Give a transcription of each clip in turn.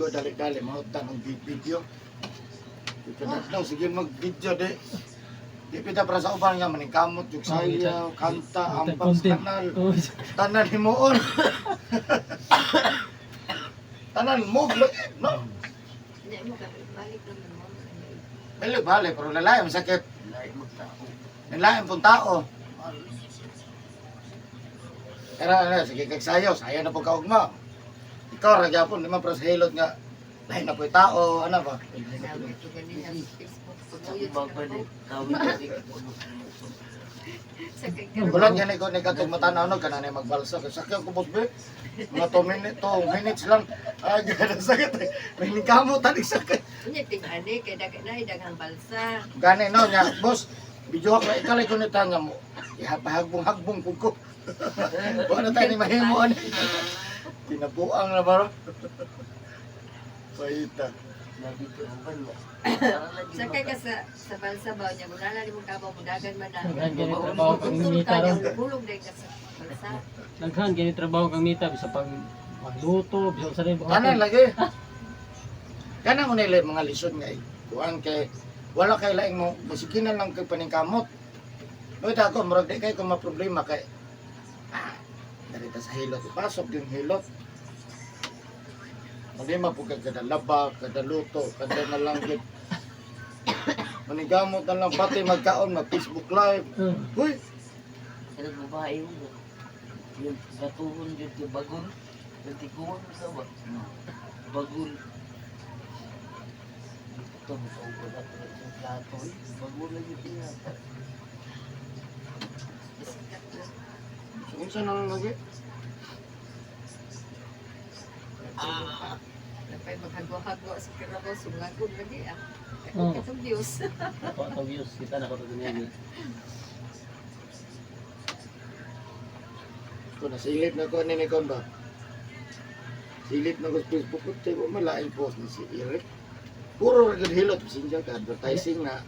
Ligo dali-dali, mahutan ang video. Ito na daw, sige mag-video di. Di pita para sa uban nga maningkamot, yung sayaw, kanta, ampak sa Content. kanal. Oh, Tanan himuon. Tanan mo, no? Hindi mo ka balik naman mo. Balik, balik, pero lalaki, masakit. Lain magtao. Lalaki pong tao. Pero ano, sige kag sayaw, sayaw na po kaugma. Ikaw, ra gyapon, di man para sa hilot nga, lahi na po'y tao, ano ba? Sabi ko ganina sa Facebook. Sa Paguyod sa bagay kabaw. kawin kasi. Sa kay Wala gani ko ni katong matanaw no kanang magbalsa kay sakya ko boss be. Mga 2 minutes, 2 minutes lang. Ay gana sakit. Eh. May ningkamot tani sakit. Unya ting-ani kay daghang na daghang balsa. Gani no nya boss, video ka ikalay ko nita nga mo. Ihapahagbong hagbong pud ko. Wala tayo ni mahimo ani. Kinabuang na baro. Paita. Lagi ko ang banya. Sa kay ka sa balsa ba niya wala na nimong kabaw mudagan man na. Daghan gani trabaho kang Tutol mita ka ron. niya hulog dahil ka sa balsa. Daghan gani trabaho kang mita bisa pag magluto, bisa sa rin Tanan lagi. Kana mo nila mga lisod nga kuan kay wala kay laing mo musikinan lang kay paningkamot. Bakit ako murag di kay ko maproblema kay darita sa hilot ipasok yung hilot. Problema po kay kada laba, kada luto, kada na lang gyud. Manigamot na lang pati magkaon, mag Facebook live. Huy, Sa babae mo. Yung gatuhon yun yung bagol. Yung tiguan mo sa ba? Bagol. Ito, makaugod ako ng plato eh. Bagol na yun niya. So, unsa na lang lagi? Napay maghagwa-hagwa sa karabaw sunglagon lagi ah. Oo. Katong views. Ako atong views kita na ko to dinhi. Ko nasilip na ko ni Nikon ba? Silip na ko sa Facebook ko, tayo malaing post ni si Eric. Puro ra gud hilot, pasensya ka, advertising na.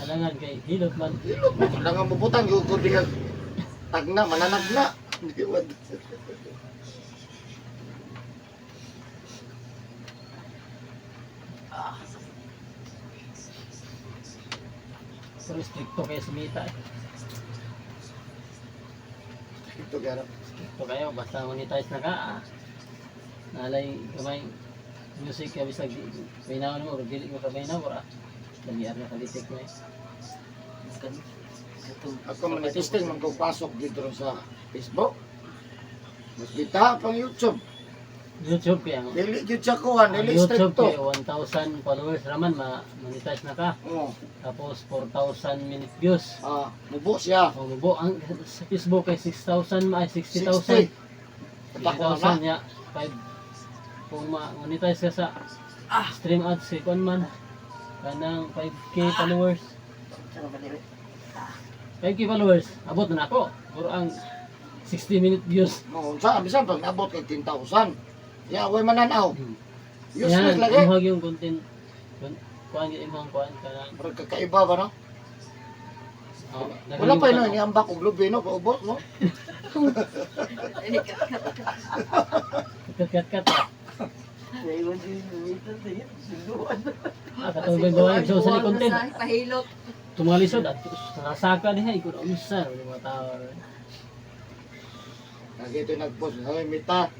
Alangan kay hilot man. Hilot mo, lang ang mabutang, yung ko diha. Tagna, mananagna. Di ba? Pero stricto kay sa mita. Eh. Ito kaya na. Stricto kayo basta monetize na ka. Ah. Nalay gamay music kay bisag bainaw mo or dili mo ka bainaw ora. Dalian na ka-detect mo eh. Ako manitesting man kong pasok dito ron sa Facebook. Mas bita pang YouTube. YouTube kaya ang Dili gyud siya kuhan, ang dili YouTube stricto. kay 1,000 followers raman ma monetize na ka. Oh, Tapos 4,000 minute views. Mubo siya. O mubo ang sa Facebook kay 6,000 ay 60,000. 60. Patako na. 60,000 ya. 5 kung ma-monetize ka sa stream ads kay kuan man kanang 5K followers. 5K followers, abot na nako. Puro ang 60 minute views. No, unsa bisan pag naabot kay 10,000. Ya, way mananaw. Useless Yan, lagi. imuhag yung content. Kuan gyud imong kuan kanang Murag kakaiba ba no? oh, Wala pa yun, niambak og lubi no, paubos no. Ay, kat-kat. Kat kat kat. Ah. Naiwan din yung mita sa iyo. Sunduan. Ah, katong gawa so sa Buwang content. na sa pahilot. Tumalisod at nasaka diha ikon unsa yung mga tao. Lagi ito nagpost, hoy mita,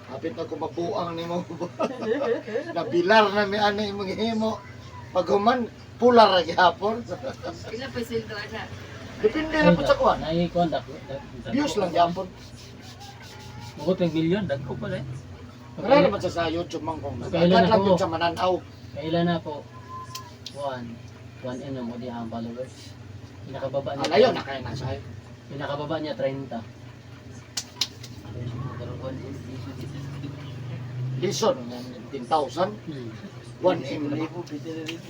hapit na ko mabuang nimo. Nabilar na mi ani imong himo. Pag human, pular ra gihapon. Pila pa sweldo ana. Depende na po sa kuan. Naay kuan dako. Views lang gihapon. Mugot ng milyon dagko pala eh. Wala naman sa YouTube man kung Kailan agad lang ako? yun sa mananaw. Kailan na po? 1 1 M na mo diha ang followers. Pinakababa niya. Alayo na kaya na siya. Pinakababa niya 30. Lison, 10,000, 1M na. Libo, pwede na rin.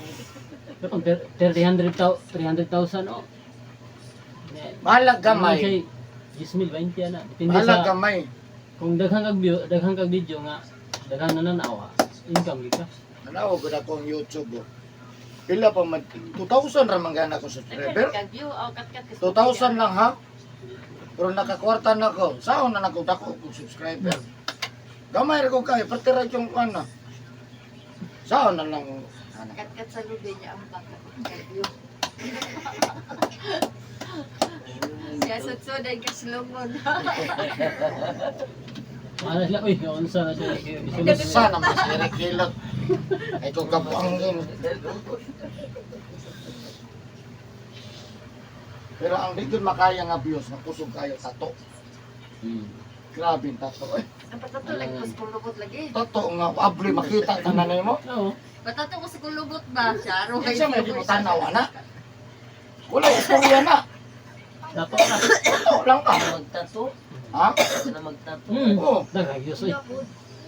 Pero kung 300,000 300,000 oh. Ne, Mahalag gamay. Ano siya, 10,000, 20 na. Depende Mahalag sa gamay. kung daghan kag view, daghan kag video nga daghan na nanaw, income gid ka. Nanaw gud ako ang YouTube. Oh. Pila pa man 2,000 ra man gana akong subscriber. Kag view o kat-kat. 2,000 lang ha. Pero nakakwarta na ko. Saan na nako dako kong subscriber. Gamay ra ko kayo, pati ra yung ano. Saan na lang ana. Kat-kat sa lubi niya ang baka. Interview. Siya sudsod ay kaslungon. Ano sila, uy, unsa na sila. Isulod. Sana mas Eric Hilot. Ay kung kapuangin. Pero ang di yun makaya nga views, nakusog kayo tato. Grabe yung tato. Eh, Ang patato lagi ko sa kulubot lagi. tato nga, abli makita tanan mo. Oo. Patato ko sa kulubot ba? Siya ro. Kasi may di mo tanaw, ana. Wala istorya na. Tato na. Tato lang ka. Magtato. Ha? Na magtato. Oo. Daghang views, uy.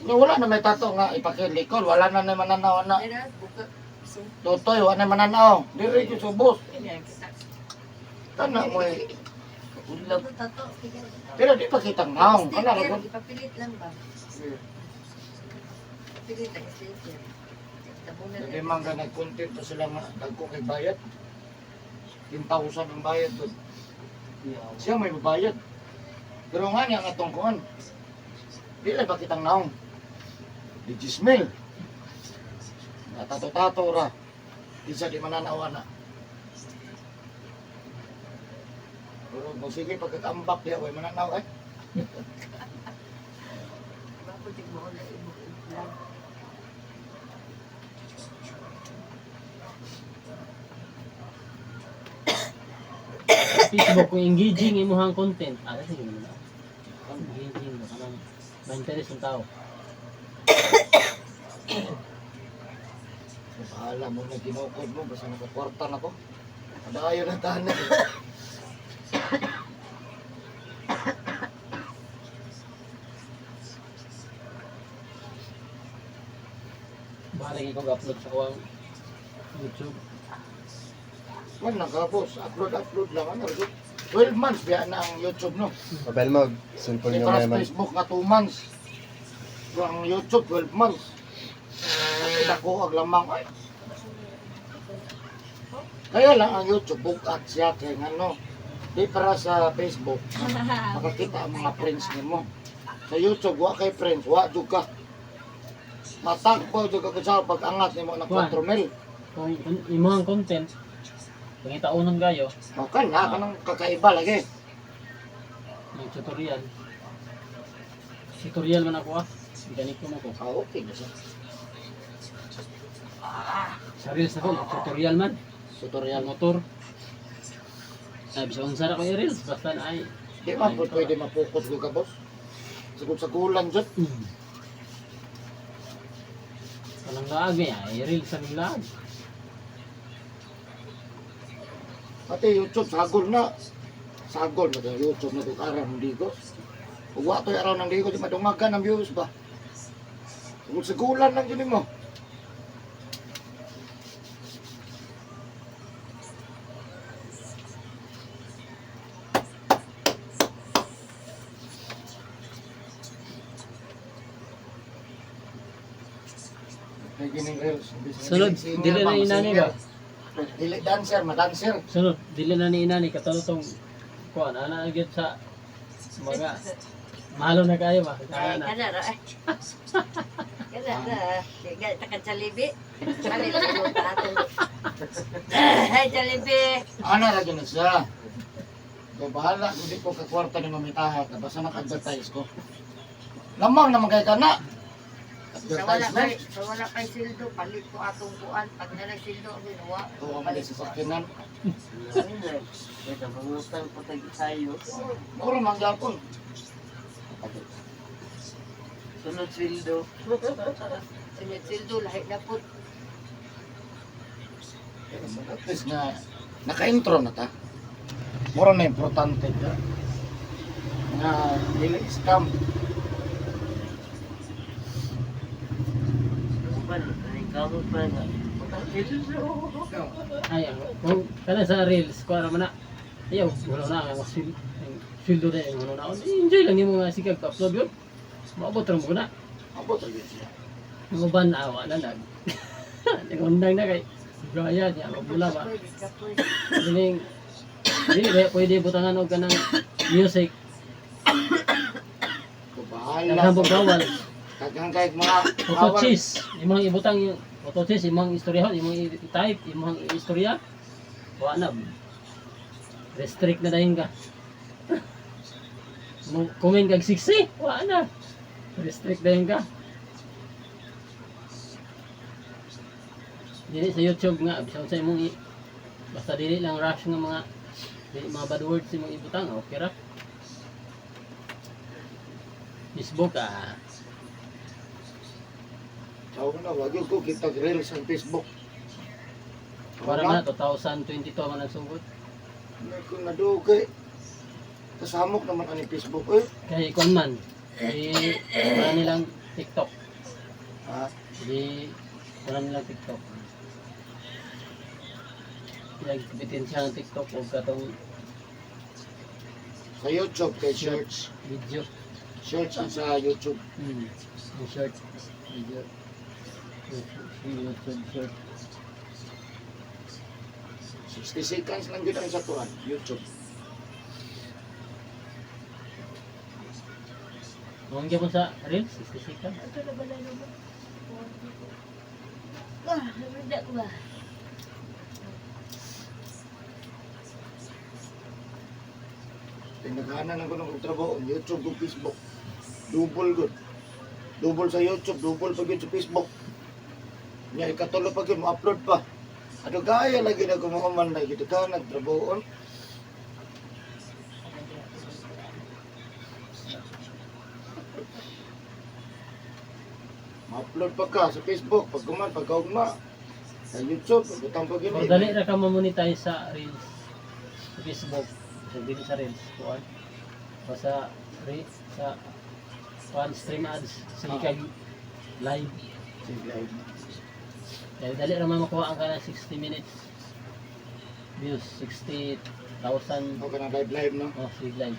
No, wala na may tato nga ipakilikol. Wala na may mananaw na. Totoy, wala na mananaw. Diri ko subos. Kana mo eh. Ulap. Tato. Pero di pa kitang naong. Kana ra ko. Ipapilit lang ba? Pilit lang sticker. Tabunan Hindi lang. man ka nag-content to sila nga dagko kay bayad. 10,000 ang bayad doon. Siya may babayad. Pero nga niya ang atong kuan. Di lang pa kitang naong. Di Gismil. Natato-tato ra. Di siya di mananawa na. Pero kung sige pagkakambak diya, way mananaw eh. Bakit di mo na i-vlog? Facebook, kung engaging imuhang content, ah, sige naman na. Engaging ba, kanang ma-interest ang tao. So, bahala mo na ginukod mo, basta nakakwarta na ko. Padayon na tanan. Bahala ko upload sa kuwang YouTube. Wala na ka, boss. Upload, upload lang. Ano, 12 months biya na ang YouTube, no? Mabel mo, cellphone Kaya nga para sa naman. Facebook nga 2 months. Pero ang YouTube, 12 months. Kasi dako ang lamang. Ay. Kaya lang ang YouTube, bukat siya kay ano. Di para sa Facebook, makakita ang mga friends nimo. Sa YouTube, wa kay friends, wa jud ka. Matakbo jud ka sa pag-angat nimo ng 4 mil. Kung imuhang content, pangitaunon kayo, Okay na, kanang kakaiba lagi. yung tutorial. Tutorial man ako ah. Ganito mo ko. Ah, okay na siya. Sa reels ako, tutorial man. Tutorial Tutorial motor. Sabi sa unsa ra ko yung reels, basta na ay. Di man po pwede ma-focus ko ka, boss. Sagol-sagulan dyan. Walang laag eh, ay reels ang laag. Pati YouTube, sagol na. Sagol na daw, YouTube na ito, araw ng ligo. Ug wa to'y araw ng ligo, di madungagan ang views ba? Sagol-sagulan lang yun mo. May gining reels. Sunod, Singer dili ba, na inani ba? singer. Dili dancer, madancer. Sunod, dili na ni inani katalo tong kuan ana gyud sa mga mahalo na kayo ba? Ay, Kaya na. kana ra. Ay. Kana ra. Kaya ta ka Jollibee. Jollibee ko ato. Ay, Jollibee. Ana lagi na siya. So, bahala kung di ko kakwarta ni mamitaha ka, basta nag-advertise ko. Lamang naman kay ka na. Sa wala kay Advertisement. sa wala kay sildo palit ko atong kuan pag nalay sildo ginawa. Oo, man sa sakyanan. Kaya mangutang pa tayo. Mura man gyapon. Sunod sweldo. Sunod sildo lahi na pud. At least nga, naka-intro na ta. Mura na importante ka. Nga, dili scam. Uban, kamot pa nga. Sweldo. Ay, kung kana sa reels kuan man na. Ayaw, wala na ang sweldo na yung wala na. Enjoy lang nimo nga sikag upload yun. Maabot ra mo na. Abot ra gyud siya. Ang uban awa na nag. Nagundang na kay gaya niya mabula ba. Kapoy. Dining dili ba pwede butangan og kanang music. So, bahala. Daghang bawal. Daghang kay mga Photo cheese. Imong ibutang yung Photosis imong istorya, imong i-type, imong istorya. Wa na. Restrict na dayon ka. Mo comment kag 60, wa na. Restrict dayon ka. Dili sa YouTube nga bisan sa imong basta dili lang rush nga mga dili mga bad words imong ibutang, okay ra. Facebook ah. Tao na, wag yun ko kita reels ang Facebook. Para na 2022 man ang sugod. May kung nadugay. Kasamok naman ani Facebook eh. Kay kuan man. Di wala nilang TikTok. Ha? Di wala nilang TikTok. Nagbitin siya ng TikTok o katong Sa YouTube kay shorts. video. Shorts ang sa YouTube. Yung short video. YouTube short. 60 seconds lang yun ang sa kuan, YouTube. Kung gyapon sa Reels, 60 seconds. Ito na ba na ba? Ah, nabida ko ba? Tinaghanan ako ng trabaho, YouTube ug Facebook. Double good. Double sa YouTube, double pag yun sa Facebook. Nya ikatulo pag yun, mo-upload pa. Ano gaya lagi na gumaman lagi ka nagtrabaho. Ma-upload pa ka sa Facebook, pag guman, pag kaugma. Sa YouTube, pag pag yun. Or dali ra ka ma-monetize sa Reels. Sa Facebook. Sa dili sa Reels kuan. O sa sa kuan stream ads sige kag live. Sige, live. Kaya dali ra man makuha ang kanang 60 minutes views, 60,000. Okay na live live no. Oh, sige live.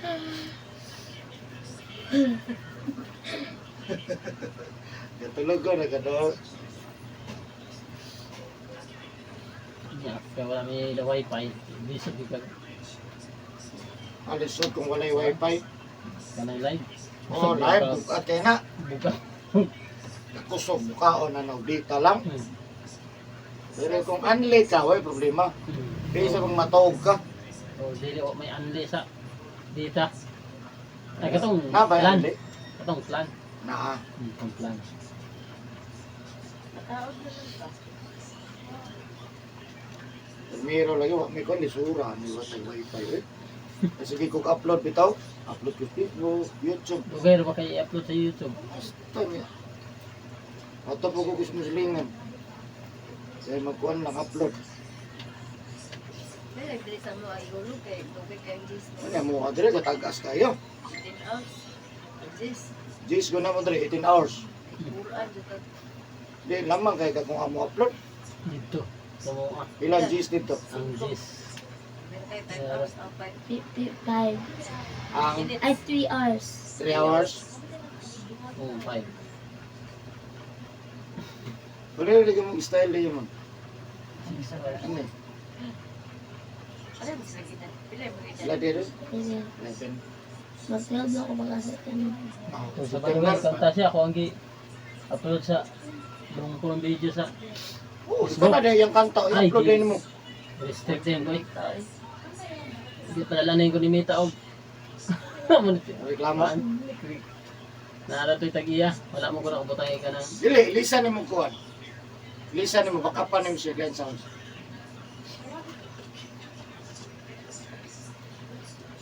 Katulog ko nagkador. Yeah, kaya wala may wifi. Busy gyud ka Alisod kung walay wifi. kanang live. Oh, live buka kay na. Buka. Kusog mukaon na data lang. Pero kung unli ka, way problema. Kaysa kung matawag ka. Oh, dili o may anli sa data. Ay katong Na ba plan. unli? Katong plan. Na. Katong plan. Nakaod na lang ba? Miro lagi wa may kon lisura ni wa tay wifi eh. Kasi kung upload bitaw, upload ko Facebook, YouTube. Dugay ra ba kay i-upload sa YouTube? Basta niya. Ato po ko kusmuslingan. Kaya magkuhan lang upload. May nagdali sa mga igulog kay dugay kay Jis. Ano mo ka dire katagas kayo. 18 hours. Jis. Jis ko na mo dire 18 hours. Puran jud ka. Di lamang kay ka kung amo upload. Dito. Sa mo ah, Ilang G's dito? ang G's. Meron kay 5 hours ang 5 Five. Ang minutes. Ay, 3 hours. 3 hours. Oh, 5. Wala rin mo style din mo. 6 hours. Ano eh? Ano mo sila gina? Pila mo gina? Sila dito? Kasi 11. mag-12 ako mag-asa ano. Oh, Kung sa bagay kanta siya ako ang gi-upload sa yung kung video sa Oo, ikaw na din yung kanta. Ay, I-upload di. din mo. Restrict din ko eh. Hindi pala na ko ni Mita og. Reklamo. Naara to'y tag-iya. Wala mo ko na kubutang ka ng Dili, lisa ni mo kuhan. Lisa ni mo, baka pa ni mo siya Glenn Sounds.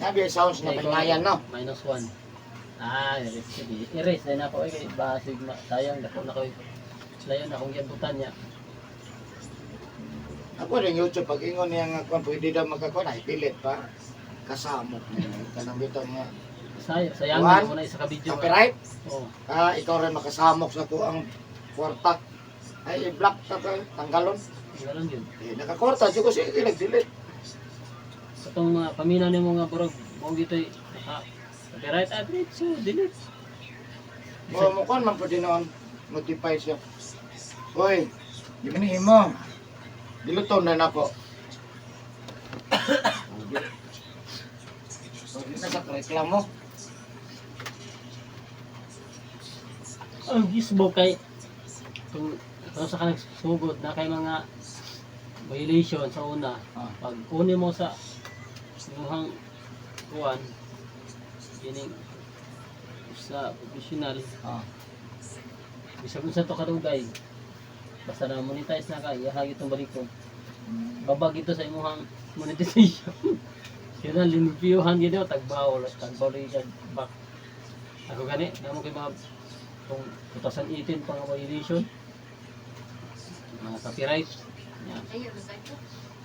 Sabi yung sounds na pangayan, no? -1. Ah, erase sige. Erase din ako eh kay basig ma sayang dako na ko. Layon na akong giabutan niya. Ako rin YouTube, pag ingon niya nga kuhan, pwede daw makakuhan, ay delete pa. Kasamok na yun. Kanang bitaw nga. Sayang, sayang One. mo na isa ka video. Copyright? Oh, Ah, ikaw rin makasamok sa kuang kwarta. Ay, i-block ta ka, tanggalon. ganun yun. Eh, nakakwarta, siya ko siya, nag-delete. Sa itong mga paminaw ni mga burog, buong dito'y naka copyright ah, delete, so delete. O, mo kuhan man pwede noon, notify siya. Hoy, di man mo. Diluton na nako. Pwede na sa reklamo. Ang gisbo kay kung Kung sa ka nagsugod na kay mga violation sa una, Ah. pag kunin mo sa imuhang kuan kining sa professional, bisag unsa to kadugay, basta na monetize na ka, iyaha itong balikon. Babag ito sa imuhang monetization. Sila limpyuhan gid daw tagbaw, tagbaw lagi ka back. Ako gani, namo kay mga kung 2018 pa nga violation, mga copyright. Yan. Ayun, ba ito?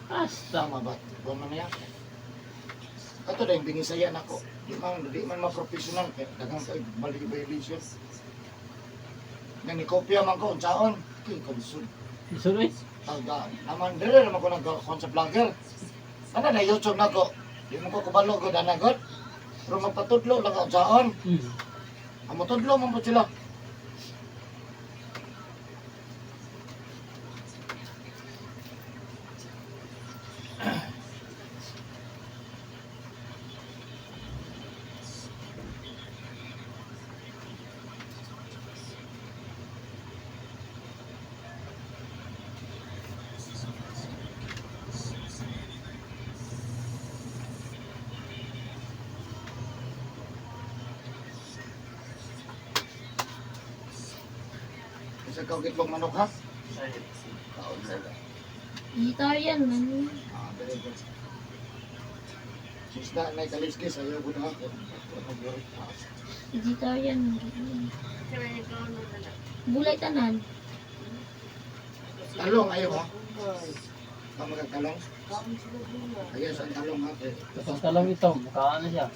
Hasta Tama ba? Buwan man niya. Ato na yung binisaya nako. Di man ma-professional kay daghang kay bali violation. Nga ni kopya man ko unsaon? Kay konsud. Isuloy. Taga naman dire naman ko nag sa vlogger. Ana na YouTube nako. Di mo ko kabalo ko dana god. Pero magpatudlo lang ako unsaon. Ang motudlo man po sila. Isa ka itlog manok ha? Ay, kaon na lang. Vegetarian man. Ah, very good. Sisda na kaliskis ayaw ko na ako. Vegetarian man. Sira yung kaon mo na lang. Gulay tanan. Talong ayaw ha? Gulay. Tama ka talong? Kaon sila gulay. Ayaw sa talong ha? Eh, Itong talong ito, mukha na siya.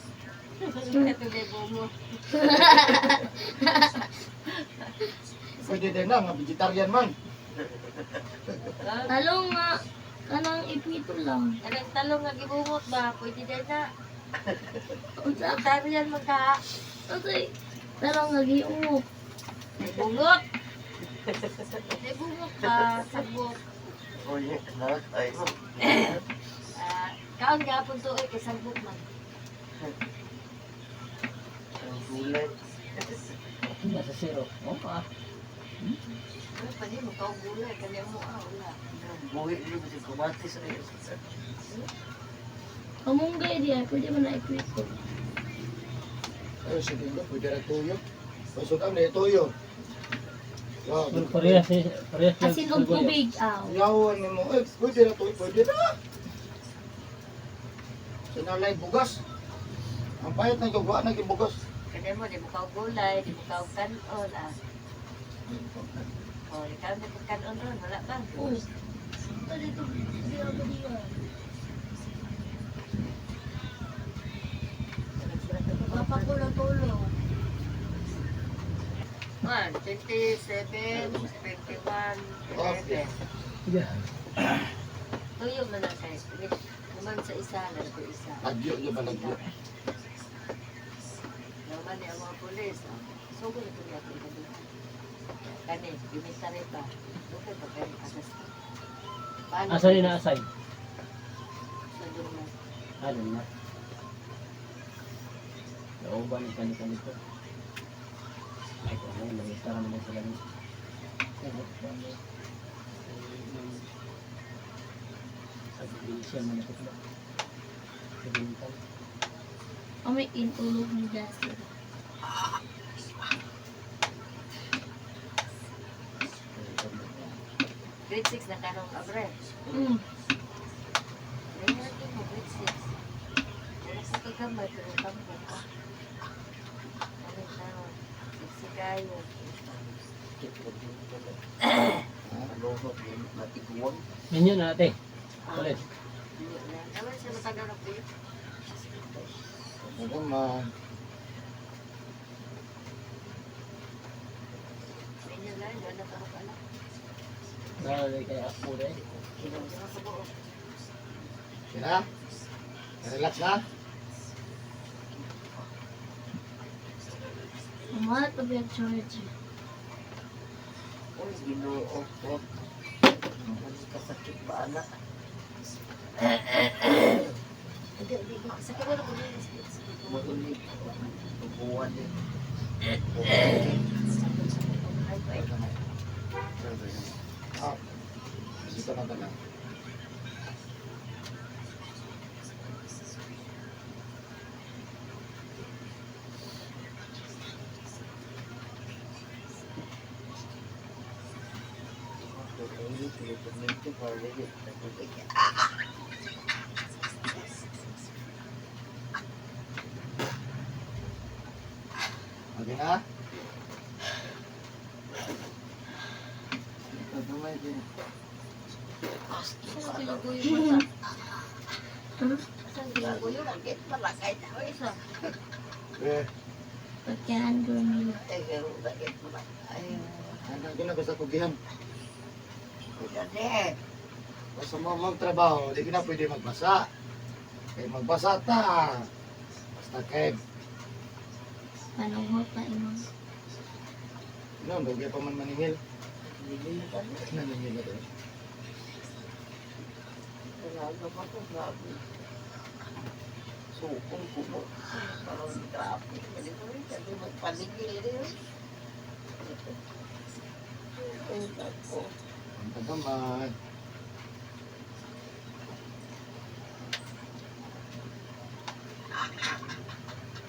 Katulay mo. Pwede din na, nga vegetarian man. Talong nga kanang ipito lang. Kanang talong nga gibungot ba? Pwede din na. Unsa? Vegetarian man ka. Unsay? Talong nga giungok. Bungot. May bungot ba? Sabot. Uy, na, ay mo. Ah, kaon gapon to eh, kay sabot man. Ang gulay. Nasa zero. Oh, ah. Ano pa niyo, magkaon gulay, kanya mo ah, wala. Buhi niyo sa kamatis ay. Kamunggay di ay pwede man na ipito. Ayaw sa tingin pwede na tuyo. Pasok ang na tuyo. Wow. Pero parehas eh, parehas lang Asin og sa guyo. tubig aw. Yawan ni mo, eh, pwede na tuyo, pwede na. Sinalay bugas. Ang payat na gagawa na bugas. Kanya mo, di mo kaon gulay, di mo kaon kanon ah. Oh, ikaw na kung kanon ron, wala ba? Oh. Ito dito di ako di ay. Papakulo-tulo. 1, 27, 21, 11. Yeah. Tuyo man ang kay. Naman sa isa, lalo ko isa. Lagyo, yun ba lagyo? Naman niya ang mga pulis. Sugo na tuloy ako gabi. Kani, gimitari pa. Dugay pa kayo agas. Paano? Asa rin na asay? Sa durma. Ano na? Nauban ang kanita nito. Ay, kung ano, nangista naman sila nito. Sa probinsya, mga ito. Sa Bintan. Amay intulog ni Justin. Grade 6 na karong abre. Grade mo, grade 6. Wala sa kagamay, pero tampo ka. Ano karon? Siksi kayo. Luhot yun, matiguang. Ninyo na ate. Ulit. Hindi na. Naman siya matagal na po. Ano man. Inyo lang, wala pa ako alam. Nalala kay ako rin. Wala sa buo. Sila? Relax na? Mahal pa ba charge? Uy, ginoo ko. Kasakit ba anak? Hindi, hindi. Sakit mo na kung Magulit. Tubuan din. Sakit, sakit. Ay, ay. Basta na lang. Okay na? Saan gilugoy mo sa? Saan gilugoy mo? Isa. Eh, Pagkaan ko nila. hanggang ko na sa kugihan. Basta mo magtrabaho, di ka na pwede magbasa. Kay magbasa ta. Basta kay, Panungot pa imong. no, dugay pa man maningil. Naningil na to. Sukong kumo. Parang traffic. Kasi magpaligil din. Ay, ako. Ang tagamay.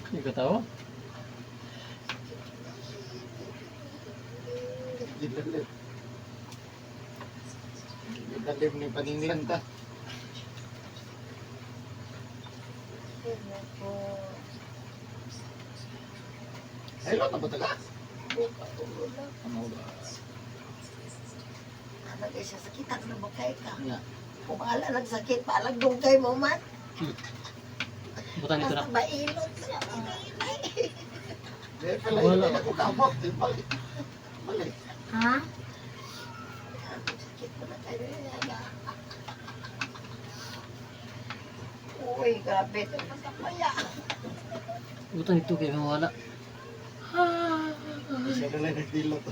Hindi ka tao? Gilalim. Gilalim ni paninglan ta. Ay, lot na ba taga? Ano ba? Ano kay siya sakit ang nabukay ka. Nga. Kumala lang sakit, palang dugay mo man. Butan ito na. Basta mailot siya. Di pala, Wala. hindi ako kamot. Di balik. Balik. Ha? Sakit mo na kayo. Uy, grabe. Masakaya. Butan ito kay mawala. Siya na lang nagdilot.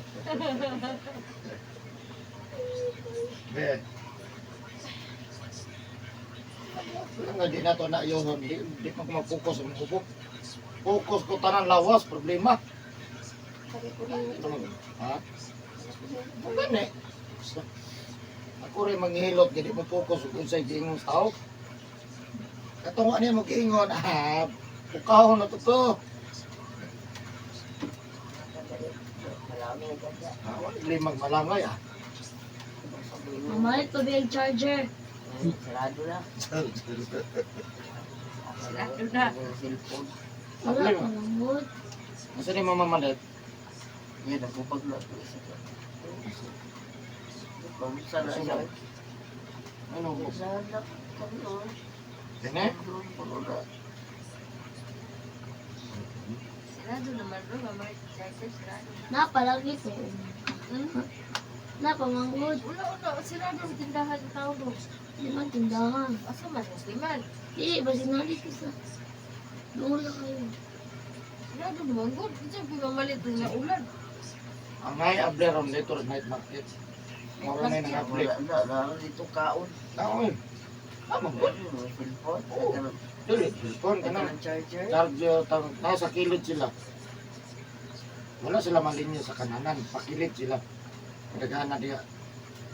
Be. Wala nga di na to na yun. Di, di pa ko mag-focus sa mga upo. Focus ko tanan lawas, problema. Ha? Bukan eh. Basta, ako rin manghihilot, di mo focus kung unsay giingon sa tao. Katong niya mag-ingon, ah, pukahon na to to. Marami ka dyan. Ah, wala limang malangay ah. Mamalit pa ba yung charger? Sarado na. Sarado na. Cellphone. Wala pa mangot. Asa ni Mama Malet? Yan, nagpupag na ito. Isa ka. Pamusta na siya. Ano ko? Sarado kami, oh. Dene? Sarado naman bro, mama. Charger, sarado. Napalagi ko. Hmm? Napamangod. Wala, wala. Sarado ang tindahan ng tao bro. Di man tindahan. Asa man, musliman. Di, basi nalit ko sa... Doon lang kayo. Sarado naman, good. Kasi pumamalit na ulan. Ang may able ron dito sa night market. Moro na yung able. Wala na, lalo dito kaon. Tao eh. Tama ba? Ano, cellphone? Oo. Dili, cellphone ka na. Ang charger? Charger, nasa kilid sila. Wala sila malinya sa kananan. Pakilid sila. Kadaghan na diya.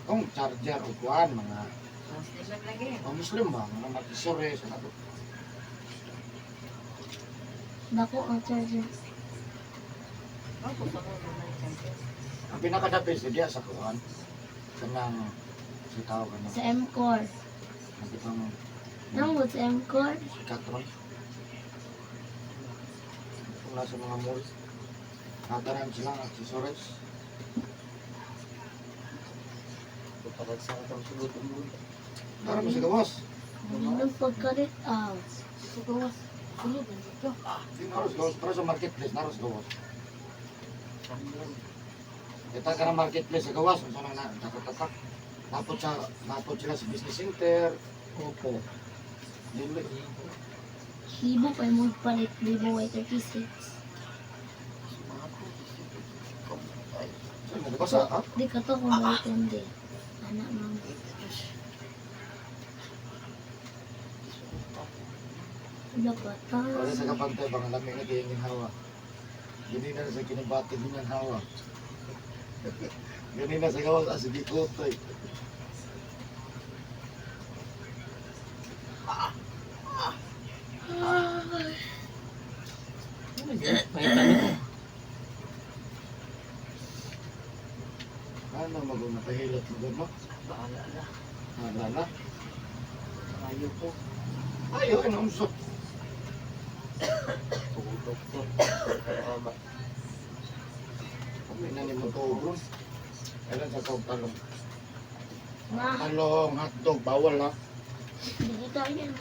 Kung charger o kuan, mga Musliman lagi. mga Muslim ba? Mga mag-isore sa nato. Dako ang charger. Ako pa mo naman charger. Ang pinakadapis diya sa kuan. Kanang si tao kanang Sa M-Core. ang itong Nangod sa M-Core. Katron. Kung nasa mga mall, nataran sila ang accessories. Pagsakat ang sulod ang mundo. Tara mo sa gawas. Nung pagkalit, ah. Sa gawas. Sulod na dito. Di naros gawas. Pero sa marketplace, naros gawas. Samlan. Kita ka ng marketplace sa gawas. Kung saan na tatak-tatak. Napot sa, napot sila sa business center. Opo. Dili. Hibo pa yung palit. Vivo Y36. Sumako. Ay, Saan mo nabasa, ha? Di ka to kung Y10 day. Anak ma'am. Wala pa ta. Wala sa kapantay, bang lami na kayong hawa. Gini na sa kinabati din hawa. Gini na sa gawas, as di kutoy. Ano maguna pahilot mo mo? Bahala na. Wala na. Ayaw ko. Ayo ano unso. Tulog ko. Tama. Kami na ni mo tugon. Kailan sa kog talong. Ma, Talong, hotdog, bawal ha. vegetarian.